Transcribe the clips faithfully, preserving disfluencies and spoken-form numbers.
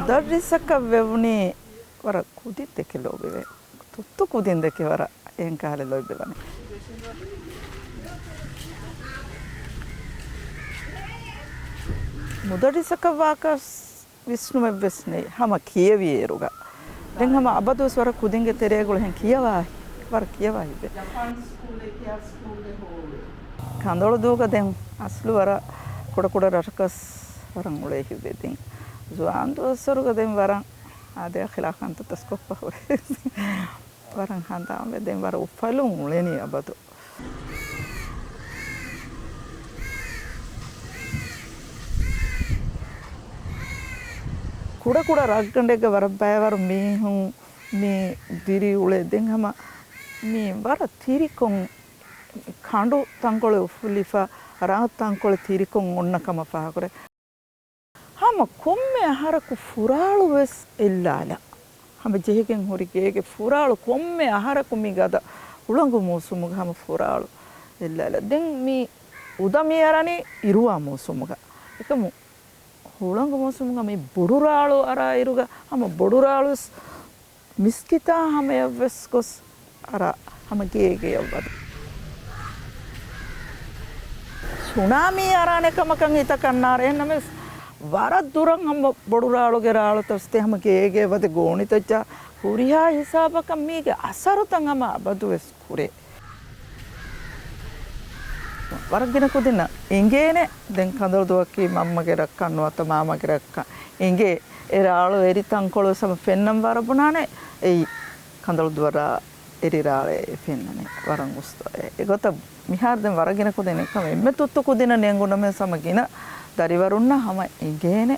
މުދައްރިސަކަށް ވެވުނީ ވަރަށް ކުދިން ދެކެ ލޯބިވޭ. ތުއްތު ކުދިން ދެކެ ވަރަށް އެހެން ކަހަލަ ލޯބިވަނީ. މުދައްރިސަކަށް ވާކަސް ވިސްނުމެއްވެސް ނެތް ހަމަ ކިޔެވި އޭރުގަ. ދެން ހަމަ އަބަދުވެސް ވަރަށް ކުދިންގެ ތެރޭގުޅަ ހެން ކިޔަވާ، ވަރަށް ކިޔަވާ ހިތްވޭ. ކަނދޮޅުދޫގަ ދެން އަސްލު ވަރަށް ކުޑަކުޑަ ރަށަކަސް ވަރަށް އުޅޭ ހިތްވޭ. ދެން ޒުވާން ދުވަސްވަރުގަ ދެން ވަރަށް އާދެ އަޚްލާޤް ކަންތައް ތަސްކޮށްފަ ހުރޭ. ވަރަށް ހަނދާންވޭ. ދެން ވަރަށް އުފަލުން އުޅެނީ އަބަދު. ކުޑަކުޑަ ރަށްގަނޑެއްގަ ވަރަށް ބައިވަރު މީހުން މި ދިރިއުޅޭ. ދެން ހަމަ މި ވަރަށް ތިރިކޮށް ކަނޑު ތަންކޮޅެއް އުފުލިފަ، ރަށް ތަންކޮޅެއް ތިރިކޮށް އޮންނަ ކަމަށް ފާހަގަކުރޭ. ހަމަ ކޮންމެ އަހަރަކު ފުރާޅު ވެސް އެއްލާލަ. ހަމަ ޖެހިގެން ހުރި ގޭގެ ފުރާޅު ކޮންމެ އަހަރަކު މި ގަދަ ހުޅަނގު މޫސުމުގަ ހަމަ ފުރާޅު އެއްލާލަ. ދެން މި އުދަ މި އަރަނީ އިރުވާ މޫސުމުގަ. އެކަމު ހުޅަނގު މޫސުމުގަ މި ބޮޑުރާޅު އަރާ އިރުގަ ހަމަ ބޮޑުރާޅު ވެސް މިސްކިތާ ހަމަޔަށްވެސް ގޮސް އަރާ ހަމަ ގޭގެއަށް ވަދެ. ސުނާމީ އަރާނެ ކަމަކަށް ހިތަކަށް ނާރެ. އެހެންނަމަވެސް ވަރަށް ދުރަށް ހަމަ ބޮޑުރާޅުގެ ރާޅުތައް ވެސް ހަމަ ގޭގެއަށް ވަދެ ގޯނިތައް ޖަހާ ހުރިހާ ހިސާބަކަށް މީގެ އަސަރުތައް ހަމަ އަބަދުވެސް ކުރޭ. ވަރަށް ގިނަ ކުދިންނަށް އެނގޭނެ. ދެން ކަނދޮޅުދުއަކީ މަންމަގެ ރަށްކަން ނުވަތަ މާމަގެ ރަށްކަން އެނގޭ. އެ ރާޅު އެރި ތަންކޮޅު ވެސް ހަމަ ފެންނަން ވަރަށް ބުނާނެ. އެއީ ކަނދޮޅުދުއަށް ރާ އެރި ރާޅެއް ފެންނަނީ. ވަރަށް އުސްތު. އެ، އެގޮތަށް މިހާރު ދެން ވަރަށް ގިނަ ކުދިން އެކަމަށް އެންމެ ތުއްތު ކުދިންނަށް ނޭނގުނަމޭ ހަމަ ގިނަ ދަރިވަރުންނަށް ހަމަ އެނގޭނެ.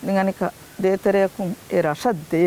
ދެން އަނެކަ ދޭތެރެއަކުން އެ ރަށަށް ދޭ.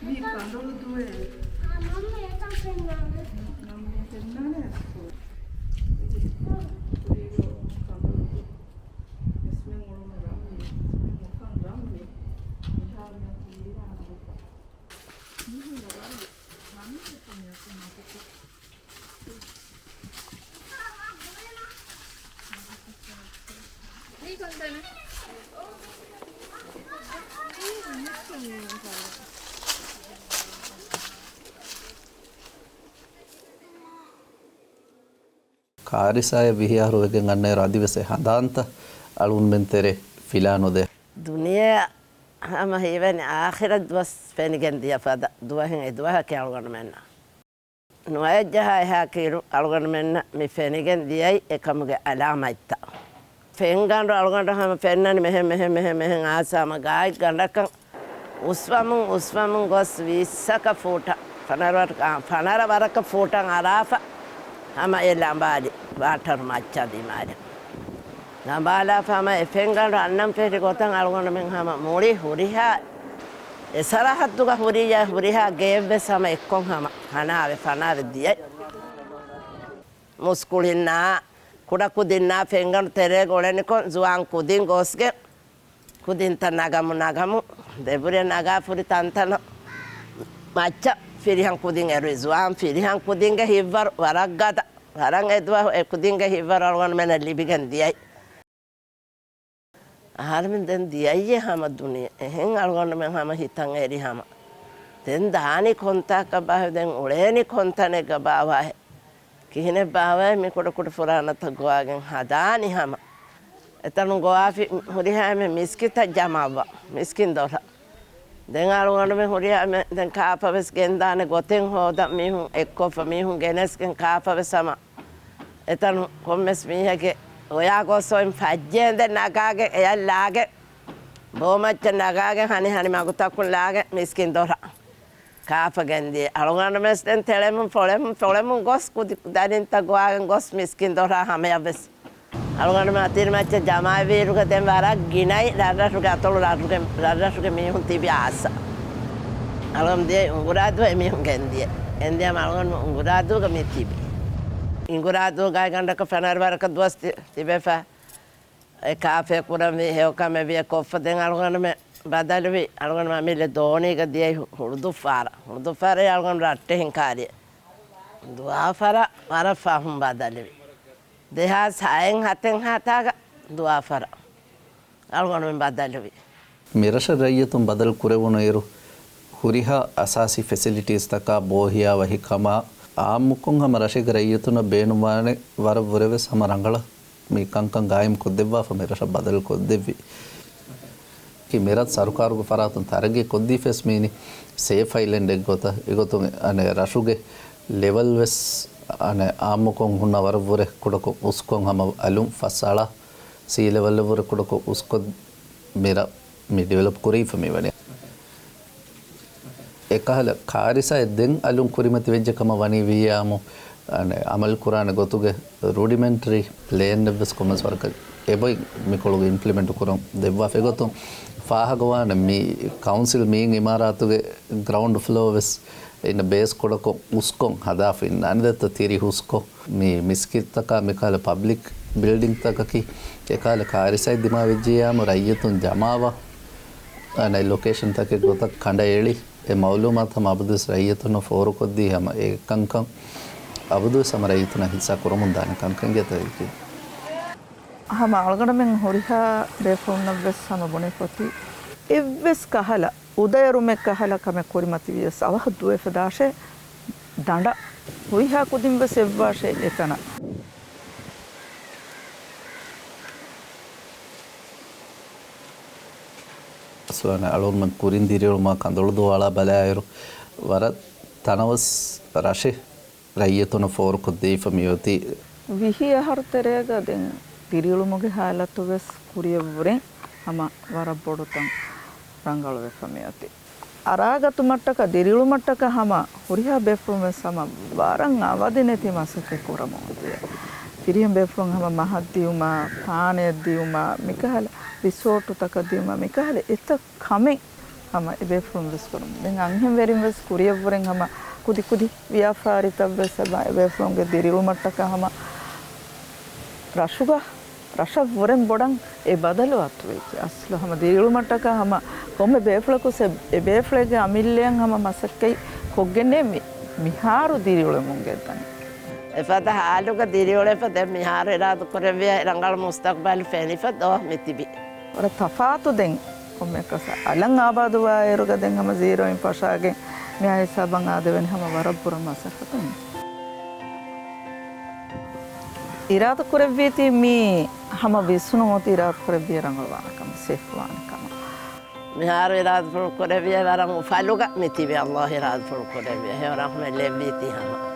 މި ކަނދޮޅު ދުވެ. އާ، މަންމަ އެތަން ފެންނާނެ. މަންމަ ފެންނާނެ ސްކޫލް. ކުރީގަ ކަނދޮޅު ދުވެ. އިސްމެން އުޅުނު ރަންވީ. އިސްމެން އުފަން ރަންވީ. މިހާރު ނެތި އީރާން އުފަން. މިހިނގަ ރަންވީ. ރަންވީ ކަމެއް މަގުކޮށް. ކާރިސާއަށް ވިހި އަހަރު ވެގެން އަންނައިރު އަދިވެސް އެ ހަނދާންތައް އަޅުގަނޑުމެން ތެރޭ ފިލާނުދޭ. ދުނިޔެއަށް ހަމަ ހީވަނީ އާޚިރަތް ދުވަސް ފެނިގެން ދިޔަ ފަދަ ދުވަހެއް އެ ދުވަހަކީ އަޅުގަނޑުމެންނަށް. ނުވައެއް ޖަހާ އެހާ ކިރު އަޅުގަނޑުމެންނަށް މި ފެނިގެން ދިޔައީ އެކަމުގެ އަލާމަތްތައް. ފެންގަނޑު އަޅުގަނޑަށް ހަމަ ފެންނަނީ މެހެން، މެހެން، މެހެން، މެހެން އާސާމަ ގާތް ގަނޑަކަށް އުސްވަމުން، އުސްވަމުން ގޮސް ވީއްސަކަށް ފޫޓަށް، ފަނަރަ ވަރަކަށް، އާ، ފަނަރަ ވަރަކަށް ފޫޓަށް އަރާފަ ހަމަ އެ ލަނބާލި ވާޓަރު މައްޗަށް ދިމާލި. ލަނބާލާފަ ހަމަ އެ ފެންގަނޑު އަންނަން ފެށި ގޮތަށް އަޅުގަނޑުމެން ހަމަ މުޅި ހުރިހާ އެ ސަރަހައްދުގަ ހުރިއްޔާ ހުރިހާ ގެއެއްވެސް ހަމަ އެއްކޮށް ހަމަ ފަނާވެ، ފަނާވެ ދިޔައީ. މުސްކުޅިންނާ، ކުޑަކުދިންނާ ފެންގަނޑު ތެރޭގަ އުޅެނިކޮށް، ޒުވާން ކުދިން ގޯސްގެ ކުދިންތައް ނަގަމު ނަގަމު، ދެބުރެ ނަގާ ފުރި ތަންތަނަށް މައްޗަށް ފިރިހަން ކުދިން އެރުވި. ޒުވާން ފިރިހަން ކުދިންގެ ހިތްވަރު ވަރަށް ގަދަ. ވަރަށް އެދުވަހު އެ ކުދިންގެ ހިތްވަރު އަޅުގަނޑުމެންނަށް ލިބިގެން ދިޔައީ. އަހަރެމެން ދެން ދިޔައީ ހަމަ ދުނިޔެ. އެހެން އަޅުގަނޑުމެން ހަމަ ހިތަށް އެރި ހަމަ. ދެން ދާނީ ކޮންތާކަށް ބާހެ، ދެން އުޅޭނީ ކޮންތަނެއްގަ ބާވާހެ. ކިހިނެއް ބާވާހެ މި ކުޑަކުޑަ ފުރާނަތައް ގޮވާގެން ހަދާނީ ހަމަ. އެތަނުން ގޮވާފި ހުރިހާ އެންމެ މިސްކިތަށް ޖަމާވާ، މިސްކިން ދޮރަށް. ދެން އަޅުގަނޑުމެން ހުރިހާ އެންމެ ދެން ކާފަވެސް ގެންދާނެ ގޮތެއް ހޯދަން މީހުން އެއްކޮށްފަ، މީހުން ގެނެސްގެން ކާފަވެސް ހަމަ އެތަނު ކޮންމެސް މީހެއްގެ އޮޔާ ގޮސް އޮތް ފައްޖެއިން ދެން ނަގާގެން އެޔަށް ލާގެން ބޯމައްޗަށް ނަގާގެން ހަނި ހަނި މަގުތަކުން ލާގެން މިސްކިން ދޮރަށް ކާފަ ގެންދިޔަ. އަޅުގަނޑުމެސް ދެން ތެޅެމުން ފޮޅެމުން ފޮޅެމުން ގޮސް ކުދި ދަރިންތައް ގޮވާގެން ގޮސް މިސްކިން ދޮރާ ހަމަޔަށްވެސް އަޅުގަނޑުމެން އަތިރިމައްޗަށް ޖަމާވިއިރުގަ ދެން ވަރަށް ގިނައި ރަށްރަށުގެ އަތޮޅު ރަށްރަށުގެ، ރަށްރަށުގެ މީހުން ތިބި އާސަ. އަޅުގަނޑު ދިޔައީ އުނގުރާދޫ އެމީހުން ގެންދިޔަ. ގެންދިޔަމަ އަޅުގަނޑު އުނގުރާދޫގަ މި ތިބި. އިނގުރާދޫ ގާތްގަނޑަކަށް ފެނަރު ވަރަކަށް ދުވަސް ތި-، ތިބެފަ. އެ ކާފައެއް ކުރަންވީ، ހެޔޮކަމެއް ވިޔަ ކޮށްފަ ދެން އަޅުގަނޑުމެން ބަދަލުވި، އަޅުގަނޑުމެން އަމިއްލަ ދޯނީގަ ދިޔައީ ހު-، ހުޅުދުއްފާރަށް. ހުޅުދުއްފާރަށް އަޅުގަނޑު ރައްޓެހިން ކާރިއަށް. ދުވާފަރަށް ވަރަށް ފަހުން ބަދަލުވި. ދެހާސް ހައެއް ހަތެއް ހަތާގަ ދުވާފަރަށް އަޅުގަނޑުމެން ބަދަލުވި. މިރަށަށް ރައްޔިތުން ބަދަލު ކުރެވުނުއިރު، ހުރިހާ އަސާސީ ފެސިލިޓީސްތަކާ ބޯހިޔާވަހި ކަމާ، އާއްމުކޮށް ހަމަ ރަށެއްގެ ރައްޔިތުންނަށް ބޭނުންވާނެ ވަރަށް ވުރެވެސް ހަމަ ރަނގަޅަށް މި ކަންކަން ގާއިމް ކޮށްދެއްވާފަ މި ރަށަށް ބަދަލު ކޮށްދެއްވި. ކި މިރަށް ސަރުކާރުގެ ފަރާތުން ތަރައްގީ ކޮށްދީފަވެސް މީނީ ސޭފް އައިލެންޑެއް ގޮތަށް. އެގޮތުން އަނެއް ރަށުގެ ލެވެލް ވެސް އަނެއް އާއްމުކޮށް ހުންނަ ވަރަށް ވުރެ ކުޑަކޮށް އުސްކޮށް ހަމަ އަލުން ފަސް އަޅާ ސީ ލެވެލް ވުރެ ކުޑަކޮށް އުސްކޮށް މިރަށް މި ޑިވެލޮޕް ކުރީފަ މިވަނީ. އެކަހަލަ ކާރިސާއެއް ދެން އަލުން ކުރިމަތިވެއްޖެ ކަމަށް ވަނީ ވިއްޔާމު، އަނެއް އަމަލު ކުރާނެ ގޮތުގެ ރުޑިމެންޓްރީ ޕްލޭންއެއްވެސް ކޮންމެސް ވަރަކަށް އެބޮތް މިކޮޅުގަ އިމްޕްލިމެންޓް ކުރަން ދެއްވާފަ. އެގޮތުން ފާހަގަވާނެ މި ކައުންސިލް މިއިން އިމާރާތުގެ ގްރައުންޑް ފްލޯ ވެސް އިން ބޭސް ކުޑަކޮށް އުސްކޮށް ހަދާފަ އިންނާނެ ދެއްތަ ތިރި ހުސްކޮށް. މި މިސްކިތްތަކާ މިކަހަލަ ޕަބްލިކް ބިލްޑިންގްތަކަކީ އެކަހަލަ ކާރިސާއެއް ދިމާވެއްޖިއްޔާމު ރައްޔިތުން ޖަމާވާ އަނެއް ލޮކޭޝަންތަކެއް ގޮތަށް ކަނޑައެޅި، އެ މައުލޫމާތު ހަމަ އަބަދުވެސް ރައްޔިތުންނަށް ފޯރުކޮށްދީ ހަމަ އެ ކަންކަން އަބަދުވެސް ހަމަ ރައްޔިތުންނަށް ހިއްސާ ކުރަމުންދާނެ ކަންކަން ގެތައް އެކީ. ހަމަ އަޅުގަނޑުމެން ހުރިހާ ބޭފުޅުންނަށްވެސް ހަމަ ބުނެފޮތި އެއްވެސް ކަހަލަ އުދަޔަރުމެއް ކަހަލަ ކަމެއް ކުރިމަތިވިޔަސް އަވަހަށް ދުވެފަ ދާށޭ ދަނޑަށް ހުރިހާ ކުދިންވެސް އެއްވާށޭ އެތަނަށް. އަސްލު އަޅުގަނޑުމެން ކުރިން ދިރިއުޅުމާ ކަނދޮޅު ދުވާލާ ބަލާއިރު، ވަރަށް ތަނަވަސް ރަށެއް ރައްޔިތުންނަށް ފޯރުކޮށްދީފަ މިއޮތީ. ވިހި އަހަރު ތެރޭގަ ދެން ދިރިއުޅުމުގެ ހާލަތުވެސް ކުރިއަށްވުރެން ހަމަ ވަރަށް ބޮޑުތަން ރަނގަޅުވެފަ މިއޮތީ. އަރާގަތުމަށްޓަކަ ދިރިއުޅުމަށްޓަކަ ހަމަ ހުރިހާ ބޭފުޅުންވެސް ހަމަ ވަރަށް އަވަދި ނެތި މަސައްކަތް ކުރަމުން އޮތީ. ފިރިހެން ބޭފުޅުން ހަމަ މަހަށް ދިޔުމާ، ތާނަޔަށް ދިޔުމާ، މިކަހަލަ ރިސޯޓުތަކަށް ދިޔުމާ، މިކަހަލަ އެތައް ކަމެއް ހަމަ އެބޭފުޅުން ވެސް ކުރަމުން. ދެން އަންހެން ވެރިން ވެސް ކުރިއަށްވުރެން ހަމަ ކުދި ކުދި ވިޔާފާރިތައް ވެސް އެބޭފުޅުންގެ ދިރިއުޅުމަށްޓަކަ ހަމަ ރަށުގަ ރަށަށްވުރެން ބޮޑަށް އެ ބަދަލު އަތުވެއްޖެ. އަސްލު ހަމަ ދިރިއުޅުމަށްޓަކާ ހަމަ ކޮންމެ ބޭފުޅަކުސް އެ، އެ ބޭފުޅެއްގެ އަމިއްލައަށް ހަމަ މަސައްކަތް ކޮށްގެންނޭ މި، މިހާރު ދިރިއުޅެމުން ގެންދަނީ. އެފަދަ ހާލުގަ ދިރިއުޅެފަ ދެން މިހާރު އިރާދަ ކުރެއްވިޔާ ރަނގަޅު މުސްތަގްބަލް ފެނިފަ ދޯ މިތިބި. ވަރަށް ތަފާތު ދެން ކޮންމެއަކަސް އަލަށް އާބާދުވާއިރުގަ ދެން ހަމަ ޒީރޯއިން ފަށާގެން މިހާ ހިސާބަށް އާދެވެނީ ހަމަ ވަރަށް ބުރަ މަސައްކަތެއް. އިރާދަ ކުރެއްވީތީ މީ ހަމަ ވިސްނުން އޮތީ އިރާދަ ކުރެއްވިޔަ ރަނގަޅުވާނެ ކަމަށް، ސޭފް ވާނެ ކަމަށް. މިހާރު އިރާދަފުޅު ކުރެއްވިޔަ ވަރަށް އުފަލުގަ މި ތިބި އައްލާހު އިރާދަފުޅު ކުރެއްވިޔަ ހެޔޮ ރަޙްމަތް ލެއްވީތީ ހަމަ.